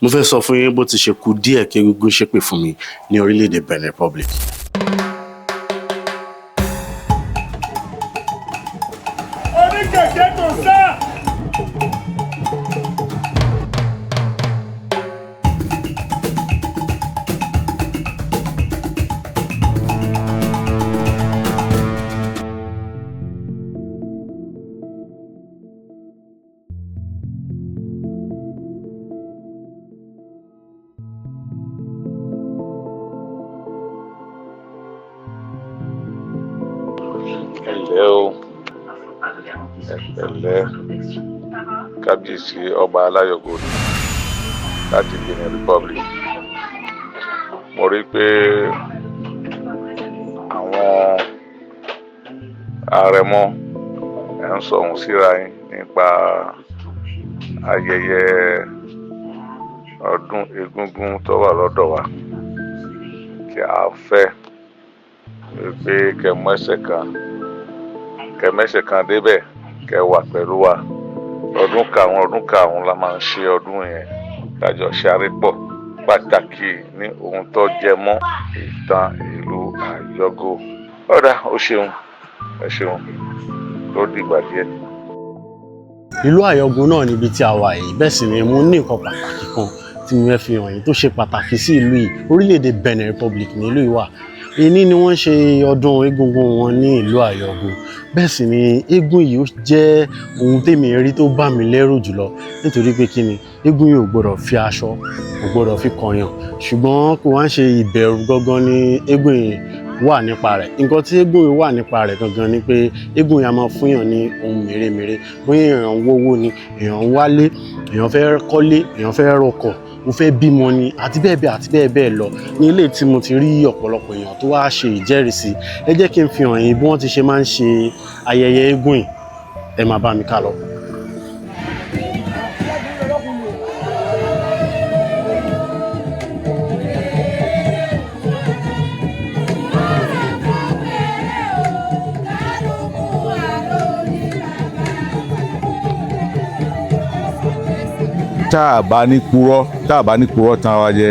Mo fẹ́ sọ fún yín bó ti ṣe kù díẹ̀ kí egúngún ṣépè fún mi ní orílẹ̀-èdè Benin Republic. Oníkẹ̀kẹ́ tó sá. Ẹ ǹlẹ́ o, ẹ pẹ̀lẹ́, kábíyèsí ọba Aláyọ̀gò láti Benin Republic. Mo rí i pé àwọn àrẹ̀mọ ẹ̀ ń sọ̀hún síra yín nípa ayẹyẹ ọdún egúngún tó wà lọ́dọ̀ wa tí a fẹ́ pé kẹ́ mú ẹsẹ̀ kan, kẹ́ mẹ́sẹ̀ kan débẹ̀, kẹ́ wà pẹ̀lú wa. Ọdún karùn-ún, ọdún karùn-ún la máa ń ṣe ọdún yẹn, kájọ ṣaré pọ̀, pàtàkì ní ohun tó jẹ mọ́ ìtàn ìlú Àyọ̀gò. Ọ̀dà, ó ṣeun, ẹ ṣeun, tó dìgbà díẹ̀. Ìlú Àyọ̀gùn náà níbi tí a wà yìí. Bẹ́ẹ̀ sì ni mo ní nǹkan pàtàkì kan tí mo fẹ́ fi hàn yín tó ṣe pàtàkì sí ìlú yìí. Orílẹ̀-èdè Benin Republic ní ìlú yìí wà. Èní ni wọ́n ṣe ọdún egúngún wọn ní ìlú Àyọ̀gùn. Bẹ́ẹ̀ sì ni eégún yìí, ó jẹ́ ohun tèmi rí tó bà mí lẹ́rù jùlọ, nítorí pé kí ni, eégún yìí ò gbọ́dọ̀ fi aṣọ, kò gbọ́dọ̀ fi kọ̀yàn. Ṣùgbọ́n kò wá ń ṣe ìbẹ̀rù gangan ni eégún yìí wà nípa rẹ̀. Nǹkan tí eégún yìí wà nípa rẹ̀ gangan ni pé eégún yìí a máa fúnyàn ní ohun mèremère. Bóyá èèyàn ń wówó ni, èèyàn ń wálé, èèyàn fẹ́ kọ́lé, èèyàn fẹ́ rọkọ̀, mo fẹ́ bímọ ni, àti bẹ́ẹ̀ bẹ́ẹ̀ àti bẹ́ẹ̀ bẹ́ẹ̀ lọ. Ní ilé tí mo ti rí ọ̀pọ̀lọpọ̀ èèyàn tó wá ṣe ìjẹ́rìísí, ẹ jẹ́ kí n fi hàn yín bí wọ́n ti ṣe máa ń ṣe ayẹyẹ eégún yìí. Ẹ máa bá mi ká lọ. Tá a bá ní purọ́, tá a bá ní purọ́ tán wa jẹ,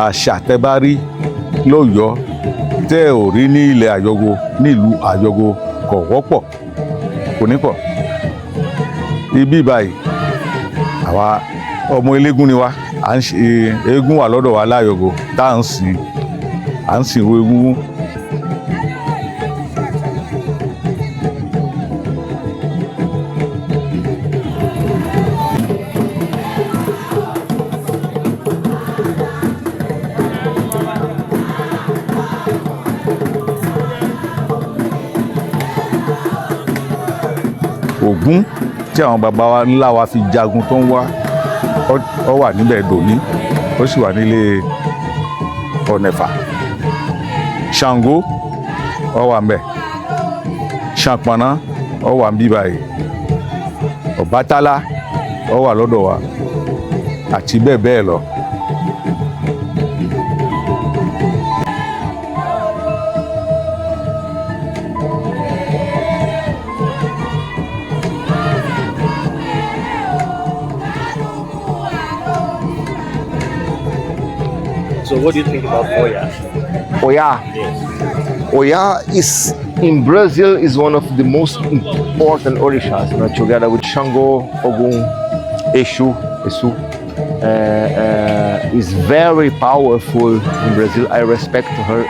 àṣà tẹ́ bá rí lọ́yọ̀ọ́ tẹ́ ò rí ní ilẹ̀ Àyọ̀gò, nílùú Àyọ̀gò, kò wọ́pọ̀, kò ní pọ̀. Ibi báyìí, àwa ọmọ eléégún ni wa, à ń ṣe eégún wà lọ́dọ̀ wa láyọ̀gò tá à ń sìn, à ń sìn ru egúngún. Ògún tí àwọn baba wa ńlá wa fi jagun tó ń wá, ọ wà níbẹ̀ dòní, ó sì wà nílé Ọ̀nẹ̀fà. Ṣàngó ó wà ńbẹ̀, Ṣànpọ̀nná ó wà ń bí báyìí, Ọbàtálá ó wà lọ́dọ̀ wa, àti bẹ́ẹ̀ bẹ́ẹ̀ lọ. So what do you think about Oya? Oya. Yes. Oya is in Brazil is one of the most important orishas, together with Shango, Ogun, Eshu. Is very powerful in Brazil. I respect her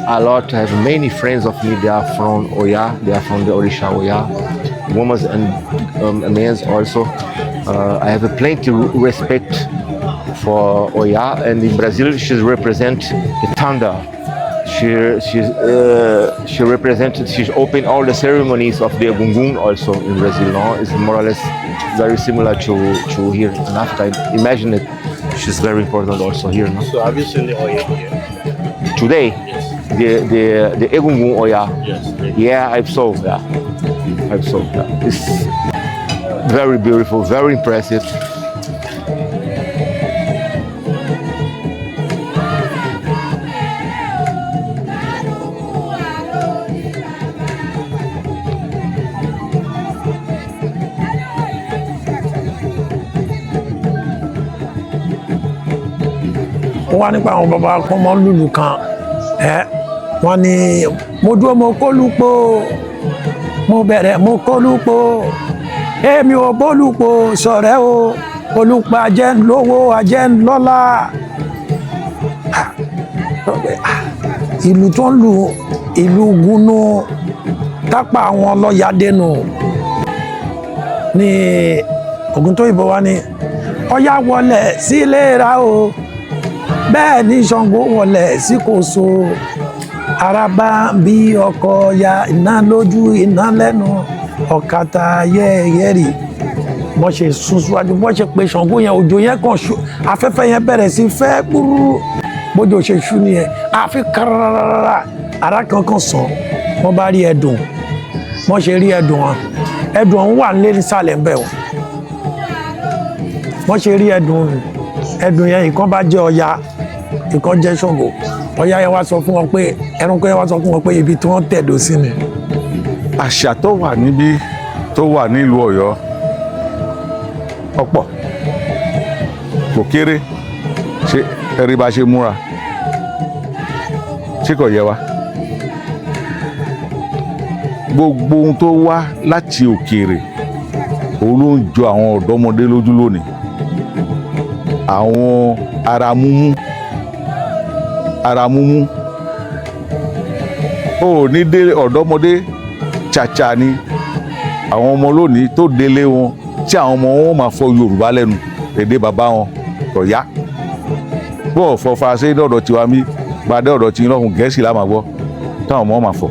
a lot. I have many friends of me. They are from Oya. They are from the Orisha Oya, women and men also. I have a plenty respect for Oya, and in Brazil she represents the thunder. She represented, she opened all the ceremonies of the Egungun also in Brazil. No? It's more or less very similar to here in Africa. Imagine it. She's very important also here. No? So have you seen the Oya here? Today, Yes. the Egungun Oya. Yes. Yeah, I've saw. Yeah, I've saw. Yeah. It's very beautiful, very impressive. Ó wá nípa àwọn bàbá kan mọ́ lùlù kan ẹ wọ́n ní mo dúró mo kólúpo, mo bẹ̀rẹ̀ mo kólúpo, èmi ò bólúpo sọ̀rẹ́ o, olùpọ̀ ajẹ́ ń lówó ajẹ́ ń lọ́lá. Ìlú tó ń lu ìlú gúnú tápà àwọn ọlọ́yàdénú ní Ògúntóyìnbó wa ní Ọya wọlé sílé ra o, bẹ́ẹ̀ ní Ṣàngó wọlé sí Kòso, araba bí ọkọ̀ ya iná lójú iná lẹ́nu ọ̀kàtà yẹ́yẹ́rì. Bọ́n ṣe sún síwájú, bọ́n ṣe pé Ṣàngó yẹn, òjò yẹn kàn ṣú, afẹ́fẹ́ yẹn bẹ̀rẹ̀ sí fẹ́ gbúrú, bójú ṣe ṣú nìyẹn, àfi kárárárá ara kankan sàn. Wọ́n bá rí ẹdùn, wọ́n ṣe rí ẹdùn wọn, ẹdùn ọ̀hún wà nílé nísàlẹ̀ ńbẹ̀ o. Wọ́n ṣe rí ẹdùn, ẹdùn yẹn ìkan bá jẹ́ Ọya, ìkan jẹ́ Ṣàngó. Ọya yẹn wá sọ fún wọn pé ẹranko yẹn wá sọ fún wọn pé ibi tí wọ́n tẹ̀dó sí ni. Àṣà tó wà níbí tó wà nílùú Ọ̀yọ́ ọ̀pọ̀ kò kéré. Ṣé ẹrí bá ṣe múra, ṣé kò yẹ wa? Gbogbo ohun tó wá láti òkèèrè òun ló ń jọ àwọn ọ̀dọ́mọdé lójú lónìí. Àwọn ara múmú, ara múmú ó ní dé ọ̀dọ́mọdé ṣàṣà ni àwọn ọmọ lónìí tó délé wọn tí àwọn ọmọ wọn máa fọ Yorùbá lẹ́nu, èdè bàbá wọn kò yá. Bó o fọ Faransé lọ́dọ̀ tiwa mí gbadé ọ̀dọ̀ tí lọ́hùn Gẹ̀ẹ́sì la máa gbọ́ táwọn ọmọ máa fọ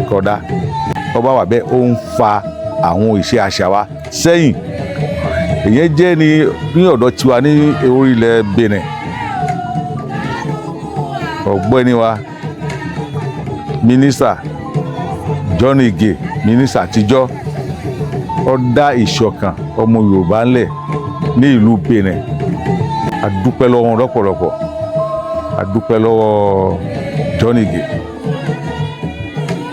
kódà. Ọba wà bẹ́ẹ̀, ó ń fa àwọn ìṣe àṣà wa sẹ́yìn. Ìyẹn jẹ́ ní ọ̀dọ̀ tiwa ní orílẹ̀ Benin. Ọ̀gbẹ́ni wa mínísítà John Ige, mínísítà àtijọ́, ó dá ìṣọ̀kan ọmọ Yorùbá ńlẹ̀ ní ìlú Benin. A dúpẹ́ lọ́wọ́ wọn lọ́pọ̀lọpọ̀, a dúpẹ́ lọ́wọ́ John Ige.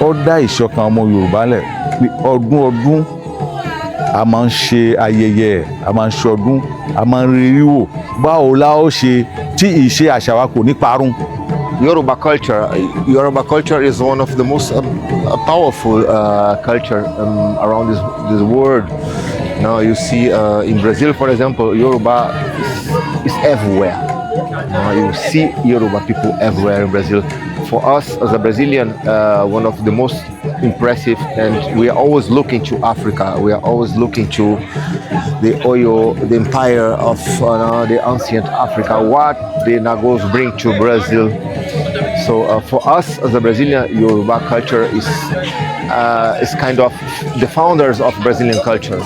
Ó dá ìṣọ̀kan ọmọ Yorùbá ńlẹ̀ ní ọdún ọdún. A máa ń ṣe ayẹyẹ ẹ̀, a máa ń ṣọdún, a máa ń rírí wò báwo la ó ṣe tí ìṣe àṣà wa kò ní parun. Yoruba culture is one of the most powerful culture around this world. Now you see in Brazil, for example, Yoruba is everywhere. Now you see Yoruba people everywhere in Brazil. For us as a Brazilian, one of the most impressive, and we are always looking to Africa. We are always looking to the Oyo, the empire of the ancient Africa, what the Nagos bring to Brazil. So for us as a Brazilian, Yoruba culture is kind of the founders of Brazilian culture.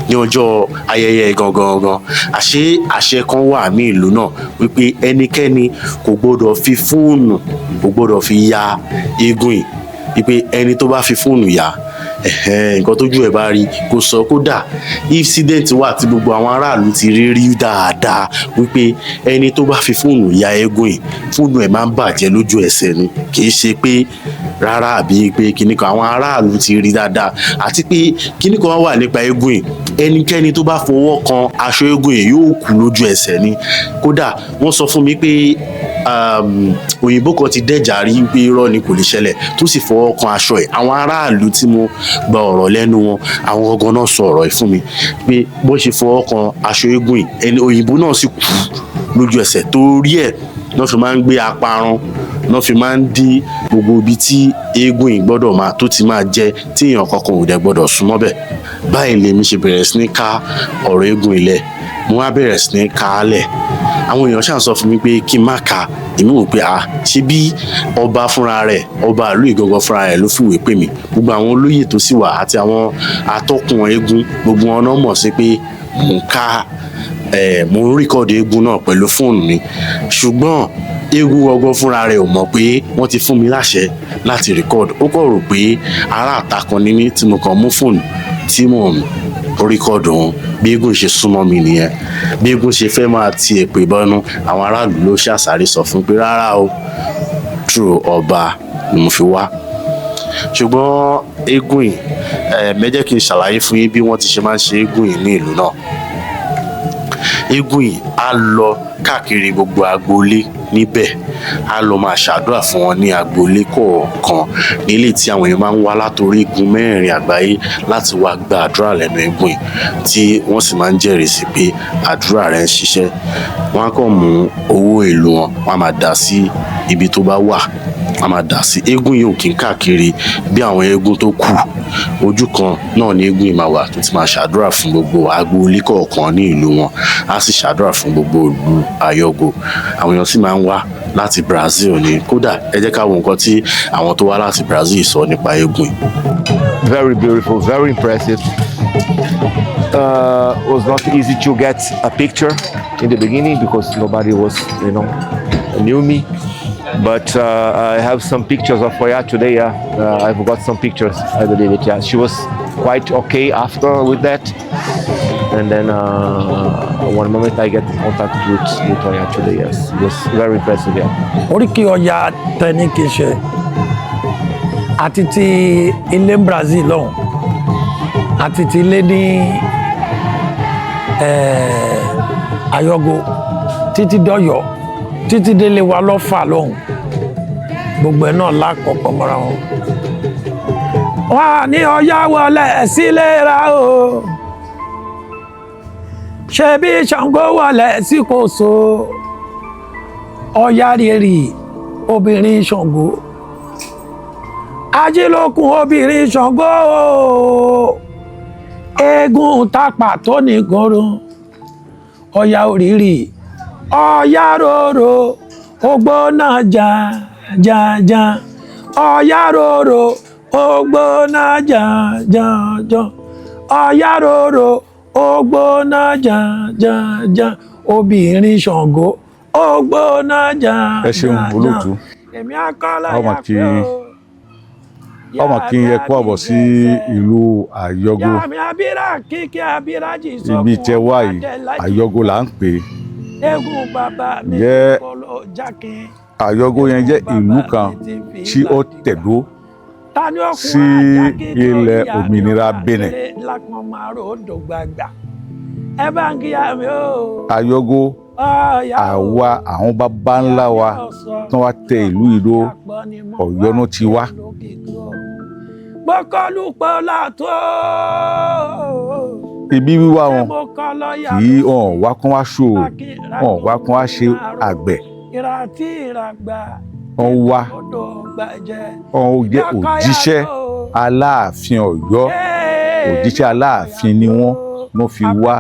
Ní ọjọ́ ayẹyẹ gangan gangan, àṣé àṣẹ kan wà ní ìlú náà wípé ẹnikẹ́ni kò gbọ́dọ̀ fi fóònù, kò gbọ́dọ̀ fi ya eégún yìí, wípé ẹni tó bá fi fóònù ya ẹ̀hẹ́n, nǹkan tójú ẹ̀ bá rí kó sọ. Kódà incident wà tí gbogbo àwọn aráàlú ti rí rí dáadáa wípé ẹni tó bá fi fóònù ya eégún yìí, fóònù ẹ̀ máa ń bàjẹ́ lójú ẹsẹ̀ ni. Kì í ṣe pé rárá àbí pé kinní kan, àwọn aráàlú ti rí dáadáa. Àti pé kinní kan wà nípa eégún yìí, ẹnikẹ́ni tó bá fọwọ́ kan aṣọ eégún yìí yóò kú lójú ẹsẹ̀ ni. Kódà wọ́n sọ fún mi pé òyìnbó kan ti dẹ́jà rí pé irọ́ ni, kò lè ṣẹlẹ̀, tó sì fọwọ́ kan aṣọ ẹ̀. Àwọn aráàlú tí mo gba ọ̀rọ̀ lẹ́nu wọn, àwọn gangan náà sọ ọ̀rọ̀ yìí fún mi pé bó ṣe fọwọ́ kan aṣọ eégún yìí, ẹni òyìnbó náà sì kú lójú ẹsẹ̀. Torí ẹ̀ náà fi máa ń gbé aparun, náà fi máa ń dí gbogbo ibi tí eégún yìí gbọ́dọ̀ máa tó ti máa jẹ, tí èèyàn kankan ò dẹ̀ gbọ́dọ̀ súnmọ́ bẹ̀. Báyìí lèmi ṣe bẹ̀rẹ̀ sí ní ká ọ̀rọ̀ eégún ilẹ̀. Mo wá bẹ̀rẹ̀ sí ní ká á lẹ̀. Àwọn èèyàn ṣáà sọ fún mi pé kí n má ka. Èmi wò pé ah, ṣé bí ọba fúnra rẹ̀, ọba ìlú Ìgangan fúnra rẹ̀ ló fìwé pè mí, gbogbo àwọn olóyè tó sì wà àti àwọn atọ́kùn eégún, gbogbo wọn náà mọ̀ sí pé mò ń ká ẹ̀, mò ń record eégún náà pẹ̀lú fóònù mi. Ṣùgbọ́n eégún gangan fúnra rẹ̀ ò mọ̀ pé wọ́n ti fún mi láṣẹ láti record. Ó kàn rò pé ará àta kan ní mí tí mo kàn mú fóònù tí mò ń record wọn. Bí eégún ṣe súnmọ́ mi nìyẹn, bí eégún ṣe fẹ́ máa ti èpè bọ́nú, àwọn aráàlú ló ṣàṣàrí sọ fún pé rárá o, true ọba ni mo fi wá. Ṣùgbọ́n eégún yìí ẹ mẹ́jẹ̀ kí n ṣàlàyé fún yín bí wọ́n ti ṣe máa ń ṣe eégún yìí ní ìlú náà. Eégún yìí á lọ káàkiri gbogbo agboolé níbẹ̀, á lọ máa ṣàdúrà fún wọn ní agboolé kọ̀ọ̀kan nílé tí àwọn èèyàn máa ń wá látòrí igun mẹ́rin àgbáyé láti wá gba àdúrà lẹ́nu eégún yìí, tí wọ́n sì máa ń jẹ́rìí sí pé àdúrà rẹ̀ ń ṣiṣẹ́. Wọ́n á kàn mú owó ìlú wọn, wọ́n á máa dà sí ibi tó bá wà, wọ́n á máa dà sí. Eégún yìí ò kí ń káàkiri bí àwọn eégún tó kù. Ojú kan náà ni eégún yìí máa wà tó ti máa ṣàdúrà fún gbogbo agboolé kọ̀ọ̀kan ní ìlú wọn, á sì ṣàdúrà fún gbogbo ìlú Ayọ́go. Àwọn èèyàn sì máa ń wá láti Brazil ní. Kódà, ẹ jẹ́ ká wo nǹkan tí àwọn tó wá láti Brazil sọ nípa eégún yìí. Very beautiful, very impressive. Was not easy to get a picture in the beginning because nobody knew me. But I have some pictures of Oya today. Yeah, I've got some pictures. I believe it. Yeah, she was quite okay after with that. And then one moment I get in contact with Oya today. Yes, it was very impressive. Yeah. Oríkì Ọya tẹni kì í ṣe àti ti ilé ní Brazil lọ́hùn àti ti ilé ní Ayọ́go títí dọ́yọ̀ títí délé wa lọ́fà lọ́hùn, gbogbo ẹ̀ náà lákọ̀ọ́kọ́ mọ́ra wọn. Wọ́n á ní Ọya wọlé sílé ra o, ṣebí Ṣàngó wọlé sí Kòso, Ọya rírì obìnrin Ṣàngó, ajílókun obìnrin Ṣàngó, eégún tápà tó ní gòrò, Ọya òrìrì, Ọya rorò ògbóná jàjàjà, Ọya rorò ògbóná jàjàjà, Ọya rorò ògbóná jàjàjà, obìnrin Ṣàngó ògbóná jàjàjà. Ẹ ṣeun, olóòtú. Èmi akọ́lá Ọmọ yà kí- pé o. Ọmọ kí n yẹ kó àbọ̀ sí ìlú Àyọ̀gó. Yàmi abira kíkẹ́ abiraji. Ibi tẹ wá yìí, Àyọ̀gó là ń pè é. Eégún bàbá mi kọlọ jákin. Àyọ̀gó yẹn jẹ́ ìlú kan tí ó tẹ̀dó Ta ni ó sí kun ajákin tó ilẹ̀ yà òmìnira mí ọ̀gá Benin. kéré lápọn márùn ó dògbàgbà. Ẹ bá ń kíyà mi o. Àyọ̀gó, Ọ̀yà o. àwa àwọn bàbá ńlá wa tí wọ́n tẹ ìlú ìdó, Ọ̀yọ́ ló ti wá. Gbọ́kọ́lùpọ̀ látó. Ibi wíwá wọn kì í hàn wá kán wá ṣòwò, hàn wá kán wá ṣe àgbẹ̀. Ìràtí ìràgbà. Wọ́n wá, Odò gbàjẹ́. wọ́n jẹ́ òjíṣẹ́ Aláàfin Ọ̀yọ́. Òjíṣẹ́ Aláàfin ni wọ́n. Wọ́n fi wá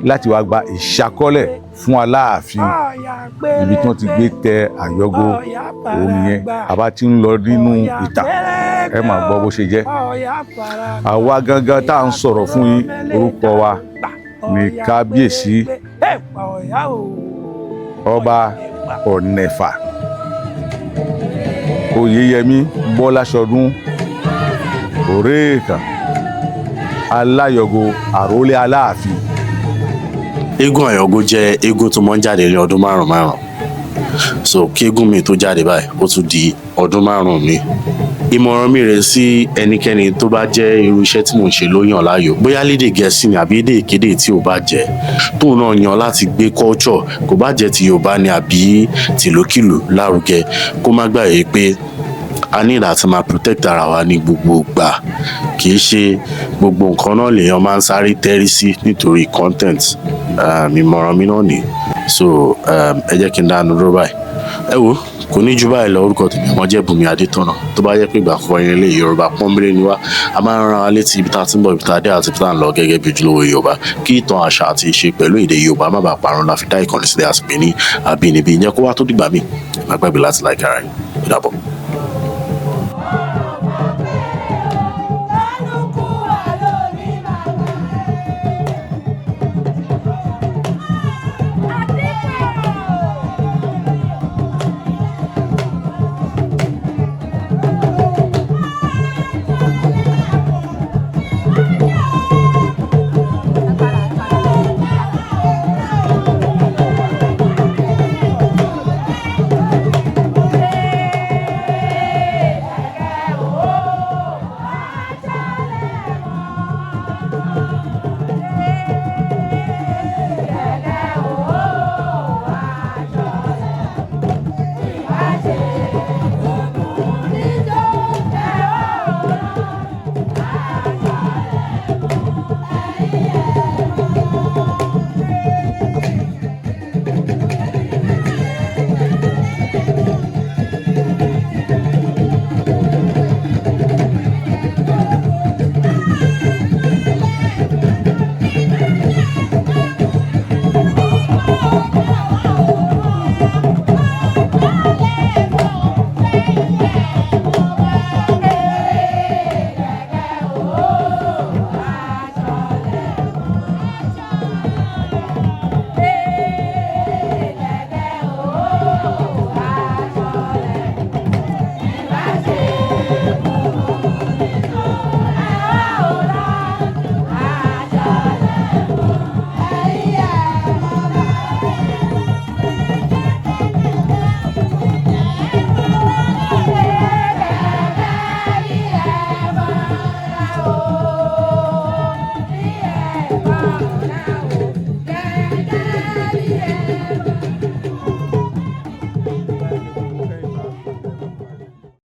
láti wá gba ìṣàkọọ́lẹ̀ fún Aláàfin. Ibi tí wọ́n ti gbé tẹ Àyọ̀gó òun nìyẹn. Àbá tí ń lọ nínú ìtàn, ẹ máa gbọ́ bó ṣe jẹ́. Àwa gangan tá à ń sọ̀rọ̀ fún yín, orúkọ wa ní Kábíyèsí Ọba Ọ̀nẹ̀fà Oyèyẹmí Bọ́láṣọdún Òréèkàn Aláyọ̀gò, àrólé Aláàfin. Eégún Àyọ̀gó jẹ́ eégún tó máa ń jáde ní ọdún márùn márùn, so kí eégún mi tó jáde báyìí, ó tún di ọdún 5 mi. Ìmọ̀ràn mi rẹ̀ sí ẹnikẹ́ni tó bá jẹ́ irú iṣẹ́ tí mò ń ṣe ló yàn láàyò, bóyá lédè Gẹ̀ẹ́sì ni àbí èdè ìkéde tí ò bá jẹ́, tóun náà yan láti gbé culture, kò bá jẹ́ ti Yorùbá ni àbí tìlókìlù lárugẹ, kó má gbàgbé pé a ní láti máa protect ara wa ní gbogbo ìgbà. Kì í ṣe gbogbo nǹkan náà lèèyàn máa ń sáré tẹ́rí sí nítorí content. Ìmọ̀ràn mi náà ni. So ẹ jẹ́ kí n dánu dúró báyìí. Ẹ wo, kò ní ju báyìí lọ. Orúkọ tèmi ọmọ jẹ́ Bùnmi Adétọ̀nà. Tó bá jẹ́ pé ìgbà àkọ́kọ́ yẹn lé, Yorùbá pọ́nbélé ni wá. A máa ń rán wa létí ibi tá a ti ń bọ̀, ibi tá a dé àti ibi tá a ń lọ gẹ́gẹ́ bí ojúlówó Yorùbá, kí ìtàn, àṣà àti ìṣe pẹ̀lú èdè Yorùbá má bàa parun la fi dá ìkànnì sílẹ̀ àti pè ní Àbínibí. Ìyẹn kó wá tó dìgbà míì, má gbàgbé láti like ara yín. Ó dàbọ̀.